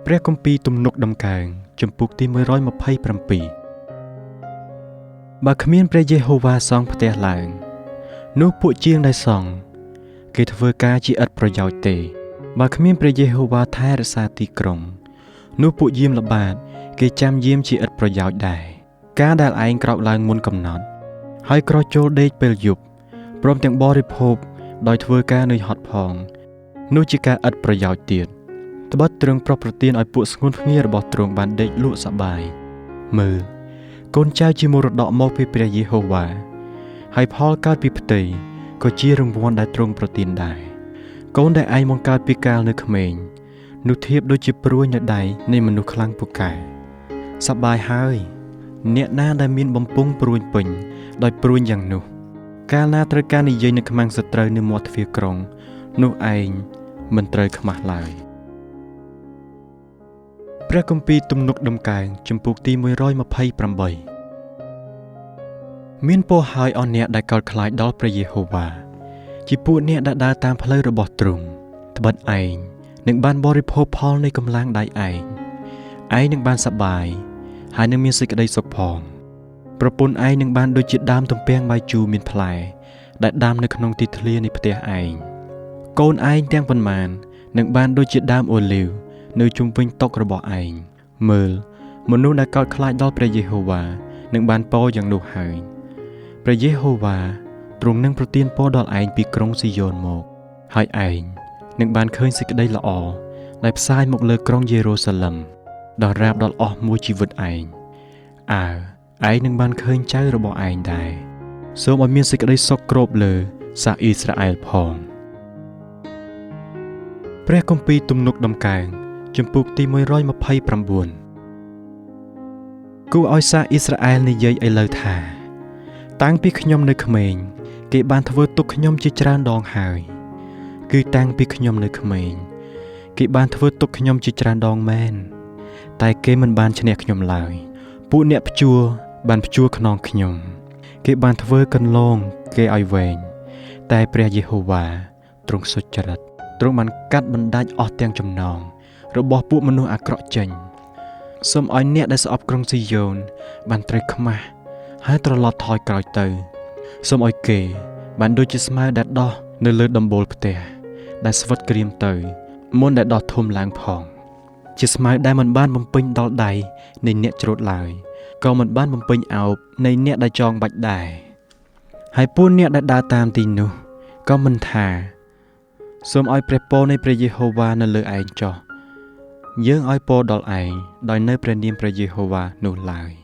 ព្រះគម្ពីរទំនុកតម្កើងជំពូកទី127បើគ្មានព្រះយេហូវ៉ាសង់ផ្ទះឡើងនោះពួកជាងដែលសង់គេធ្វើការជាឥតប្រយោជន៍ទេបើគ្មានព្រះយេហូវ៉ាថែរក្សាទីក្រុងនោះពួកយាមល្បាតគេចាំយាមជាឥតប្រយោជន៍ដែរការដែលឯងក្រោកឡើងមុនកំណត់ហើយក្រោះចូលដេកពេលយប់ព្រមទាំងបរិភោគដោយធ្វើការនឿយហត់ផងនោះជាការឥតប្រយោជន៍ទៀតត្បិតទ្រង់ប្រោះប្រទានឲ្យពួកស្ងួនភ្ងារបស់ទ្រង់បានដេកលក់សប្បាយមើលកូនចៅជាមរតកមកពីព្រះយេហូវ៉ាហើយផលកើតពីផ្ទៃក៏ជារង្វាន់ដែលទ្រង់ប្រទានដែរកូនដែលឯងបង្កើតពីកាលនៅក្មេងនោះធៀបដូចជាព្រួញនៅដៃនៃមនុស្សខ្លាំងពូកែសប្បាយហើយអ្នកណាដែលមានបំពង់ព្រួញពេញដោយព្រួញយ៉ាងនោះកាលណាត្រូវការនិយាយនឹងខ្មាំងសត្រូវនៅមាត់ទ្វារក្រុងនោះឯងមិនត្រូវខ្មាស់ឡើយព្រះគម្ពីរទំនុកតម្កើងជំពូកទី128មានពរហើយអស់អ្នកដែលកោតខ្លាចដល់ព្រះយេហូវ៉ាជាពួកអ្នកដែលដើរតាមផ្លូវរបស់ទ្រង់ត្បិតឯងនឹងបានបរិភោគផលនៃកម្លាំងដៃឯងឯងនឹងបានសប្បាយហើយនឹងមានសេចក្តីសុខផងប្រពន្ធឯងនឹងបានដូចជាដើមទំពាំងបាយជូរមានផ្លែដែលដាំនៅក្នុងទីធ្លានៃផ្ទះឯងកូនឯងទាំងប៉ុន្មាននឹងបានដូចជាដើមអូលីវនៅជុំវិញតុរបស់ឯងមើលមនុស្សដែលកោតខ្លាចដល់ព្រះយេហូវ៉ានឹងបានពរយ៉ាងនោះហើយព្រះយេហូវ៉ាទ្រង់នឹងប្រទានពរដល់ឯងពីក្រុងស៊ីយ៉ូនមកហើយឯងនឹងបានឃើញសេចក្តីល្អដែលផ្សាយមកលើក្រុងយេរូសាឡឹមដល់រាបដល់អស់មួយជីវិតឯងអើឯងនឹងបានឃើញចៅរបស់ឯងដែរសូមឲ្យមានសេចក្តីសុខគ្របលើសាសអ៊ីស្រាអែលផងព្រះគម្ពីរទំនុកតម្កើងជំពូកទី129គួរឲ្យសាសអ៊ីស្រាអែលនិយាយឥឡូវថាតាំងពីខ្ញុំនៅក្មេងគេបានធ្វើទុក្ខខ្ញុំជាច្រើនដងហើយគឺតាំងពីខ្ញុំនៅក្មេងគេបានធ្វើទុក្ខខ្ញុំជាច្រើនដងមែនតែគេមិនបានឈ្នះខ្ញុំឡើយពួកអ្នកភ្ជួរបានភ្ជួរខ្នងខ្ញុំគេបានធ្វើកន្លងគេឲ្យវែងតែព្រះយេហូវ៉ាទ្រង់សុចរិតទ្រង់បានកាត់បណ្ដាច់អស់ទាំងចំណងរបស់ពួកមនុស្សអាក្រក់ចេញសូមឲ្យអ្នកដែលស្អប់ក្រុងស៊ីយ៉ូនបានត្រូវខ្មាស់ហើយត្រឡប់ថយក្រោយទៅសូមឲ្យគេបានដូចជាស្មៅដែលដោះនៅលើដំបូលផ្ទះដែលស្វិតក្រៀមទៅមុនដែលដោះធំឡើងផងជាស្មៅដែលមិនបានបំពេញដល់ដៃនៃអ្នកច្រូតឡើយក៏មិនបានបំពេញអោបនៃអ្នកដែលចងបាច់ដែរហើយពួកអ្នកដែលដើរតាមទីនោះក៏មិនថាសូមឲ្យព្រះពរនៃព្រះយេហូវ៉ានៅលើឯងចុះយើងឲ្យពរដល់ឯងដោយនៅព្រះនាមព្រះយេហូវ៉ានោះឡើយ។